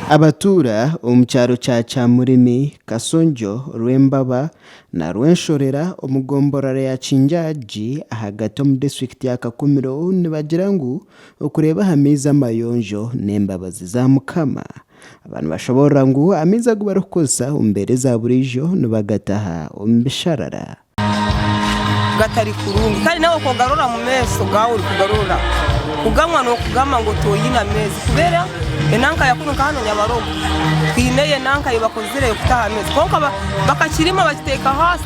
Abatuura omu kyaro kya Kyamurimi, Kasonjo, Rwembaba na Rwenshorera omu gomborora ya Kinjaagi ahagati omu disiturikiti ya Kakumiro nibagira ngu okureeba aha maizi amayonjo n'embabazi za Mukama. Aba nibashoboorora ngu amaizi agu barikukozesa omu mbeera eza buriijo nibagataha omu bisharara. Gatari kurungi kandi nawe kogarora mu meeso gaawe orikugarora kuganywa nokugamba ngu toyine ameezi kubera enanka yakunu nka hanu Nyabarogo twineyo enanka eyibakozire eyokutaha ameezi kwonka bakakirima bakiteeka ahaasi.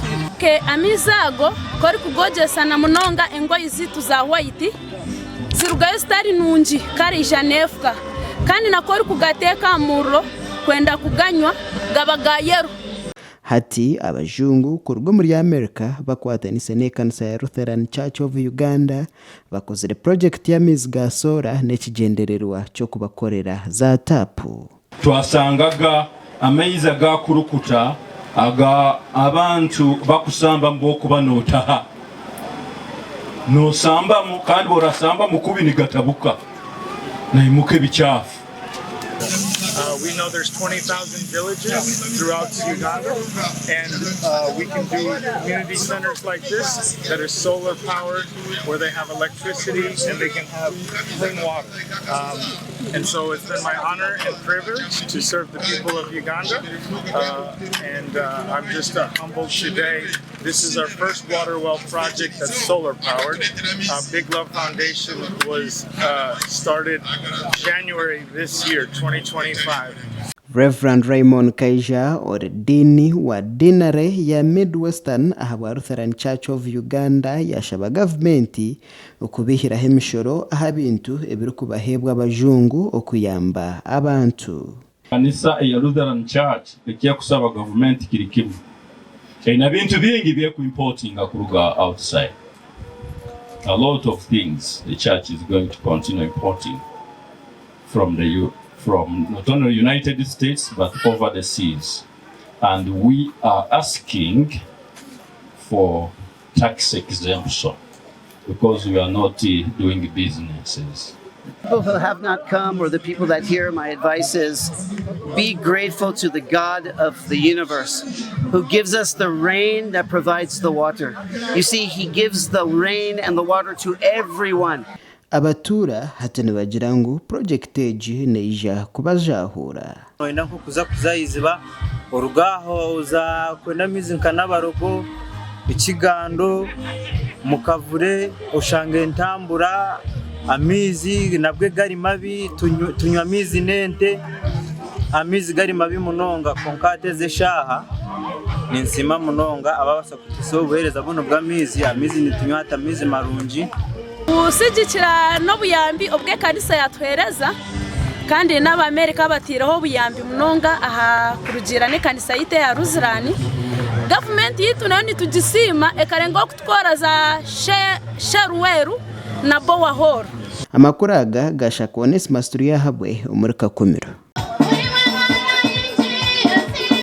Amaizi ago ku orikugogyesa na munonga engoyi zaitu za white zirugayo zitari nungi kare eija neefuka kandi na ku orikugateeka aha muriro kwenda kuganywa gaba ga yero. Hati abajungu kuruga omuri America bakwatanise n'ekanisa ya Lutheran Church of Uganda bakozire purojekiti y'amaizi ga soora n'ekigyendererwa ky'okubakorera za taapu. Twasangaga amaizi agakurukuta aga abantu bakusambamu bwokuba notaha nosambamu kandi bworasambamu kubi nigatabuka naimuka ebikyafu. We know there's 20,000 villages throughout Uganda and we can do community centers like this that are solar powered where they have electricity and they can have clean water. And so it's been my honor and privilege to serve the people of Uganda and I'm just humbled today. This is our first water well project that's solar powered. Big Love Foundation was started January this year, 2025. Rev. Raymond Kaija ori Diini wa Deanery ya Mid-Western ahabwa Lutheran Church of Uganda yashaba gavumenti okubaihiraho emishoro aha bintu ebirikubaheebwa abajungu okuyamba abantu. Kanisa eya Lutheran Church ekyekusaba gavumenti kiri kimwe, eine bintu bingi byeku importinga kuruga outside, a lot of things the church is going to continue importing from the from not only United States but over the seas and we are asking for tax exemption because we are not doing businesses. People who have not come or the people that hear my advice is be grateful to the God of the universe who gives us the rain that provides the water. You see, he gives the rain and the water to everyone. Abatuura hati nibagira ngu purojekiti egi neija kubajahuura. Noyenda nk'okuza kuza aha iziba oruga aho oza kwenda amaizi nka Nabarogo, Ekigando, Mukavure oshanga entambura amaizi nabwe gari mabi tunywa amaizi n'ente amaizi gari mabi munonga kwonka hati ezi eshaaha ninsiima munonga ababaasa kutuhitsya obuheereza bunu bw'amaizi, amaizi nitunywa hati amaizi marungi. Kusigikira n'obuyambi obu ekanisa yatuheereza kandi n'Abamerika bataireho obuyambi munonga aha kurugiirira n'ekanisa yaitu eya Ruzirani. Gavumenti yaitu nayo nitugisiima ekarengaho kutukora za sheruweru na bowahoro. Amakuru aga gashaka Onesmus Turyahabwe omuri Kakumiro.